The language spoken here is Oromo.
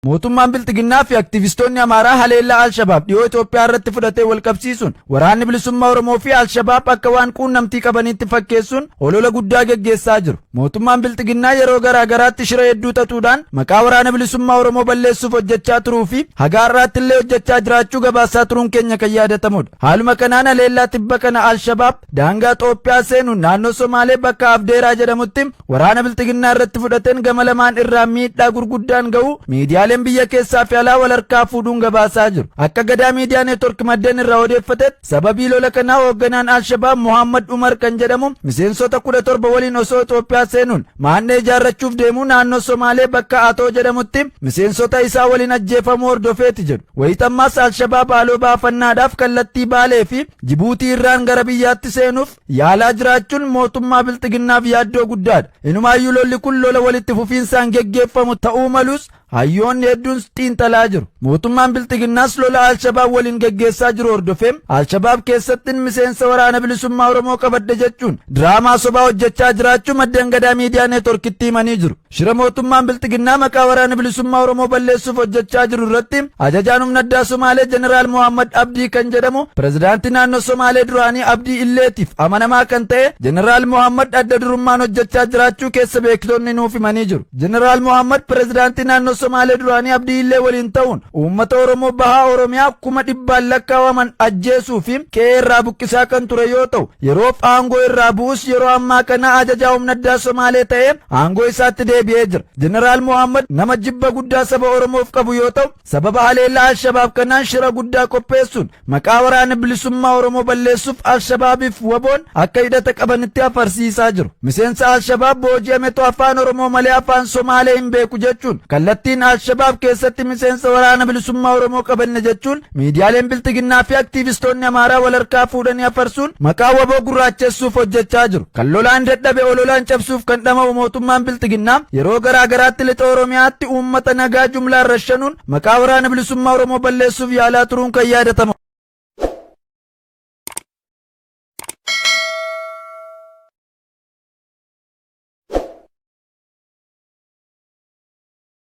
Mootummaan Bilxiginnaa fi aktivistoonni Amaaraa haleellaa Alshabaab dhiyoo Itoophiyaa irratti fudhatee wal qabsiisuun waraanni bilisummaa Oromoo fi Alshabaab akka waan quunnamtii qabaniitti fakkeessuun holola guddaa geggeessaa jiru. Mootummaan Bilxiginnaa yeroo garaa garaatti shira hedduu xaxuudhaan maqaa waraana bilisummaa Oromoo balleessuuf hojjechaa turuu fi haga har'aatti illee hojjechaa jiraachuu gabaasaa turuun keenya kan yaadatamudha. Haaluma kanaan haleellaa tibba kana Alshabaab daangaa Xoophiyaa seenuun naannoo Somaalee bakka Afdeeraa jedhamutti waraana Bilxiginnaa irratti fudhateen gama lamaan irraa miidhaa gurguddaan ga'uu miidiyaaleen biyya keessaa fi alaa wal harkaa fuudhuun gabaasaa jiru. Akka Gadaa Miidiyaa Neetwork maddeen irraa odeeffatetti, sababii lola kanaa hoogganaan Alshabaab Muhammad Umar kan jedhamu miseensota 17 waliin osoo Itoophiyaa seenuun maannee ijaarrachuuf deemuu naannoo Somaalee bakka Atoo jedhamutti miseensota isaa waliin ajjeefamuu hordofeeti jedhu. Wayitammaas Alshabaab haaloo baafannaadhaaf kallattii Baalee fi Jibuutii irraan gara biyyaatti seenuuf yaalaa jiraachuun mootummaa Bilxiginnaaf yaaddoo guddaadha. Inumaayyuu lolli kun lola walitti fufiinsaan geggeeffamu ta'uu malus hayyoonni hedduun xiinxalaa jiru. Mootummaan Bilxiginnaas lola Alshabaab waliin geggeessaa jiru hordofee Alshabaab keessatti miseensa waraana bilisummaa Oromoo qabadhe jechuun diraamaa sobaa hojjechaa jiraachuu maddeen Gadaa Miidiyaa Neetworkitti himanii jiru. Shira mootummaan Bilxiginnaa maqaa waraana bilisummaa Oromoo balleessuuf hojjechaa jiru irratti ajajaan humna addaa Somaalee Jeneraal Mohammad Abdii kan jedhamu pirezidaantii naannoo Somaalee duraanii Abdii Illeetiif amanamaa kan ta'e Jeneraal Mohammad adda durummaan hojjechaa jiraachuu keessa beektonni nuuf himanii jiru. Jeneraal Mohammad pirezidaantii naannoo Somaalee duraanii Abdii Illee waliin ta'uun uummata Oromoo bahaa Oromiyaa 100,000 lakkaawaman ajjeesuu fi qe'ee irraa buqqisaa kan ture yoo ta'u, yeroof aangoo irraa bu'us yeroo ammaa kana ajajaa humna addaa Somaalee ta'ee aangoo isaatti deebi'ee jira. Jeneraal Mohammad nama jibba guddaa saba Oromoof qabu yoo ta'u, sababa haleellaa Alshabaab kanaan shira guddaa qopheessuun maqaa waraana bilisummaa Oromoo balleessuuf Alshabaabiif WBOn akka hidhata qabanitti afarsiisaa jiru. Miseensa Alshabaab booji'ametu afaan Oromoo malee afaan Somaalee hin beeku jechuun kallattiin Alshabaab keessatti miseensa waraana bilisummaa Oromoo qabanne jechuun miidiyaaleen Bilxiginnaa fi aktiivistoonni Amaaraa wal harkaa fuudhanii afarsuun maqaa WBO gurraachessuuf hojjechaa jiru. Kan lolaan dadhabe ololaan cabsuuf kan dhama'u mootummaan Bilxiginnaa yeroo garaa garaatti lixa Oromiyaatti uummata nagaa jumlaan rashanuun maqaa waraana bilisummaa Oromoo balleessuuf yaalaa turuun kan yaadatamu.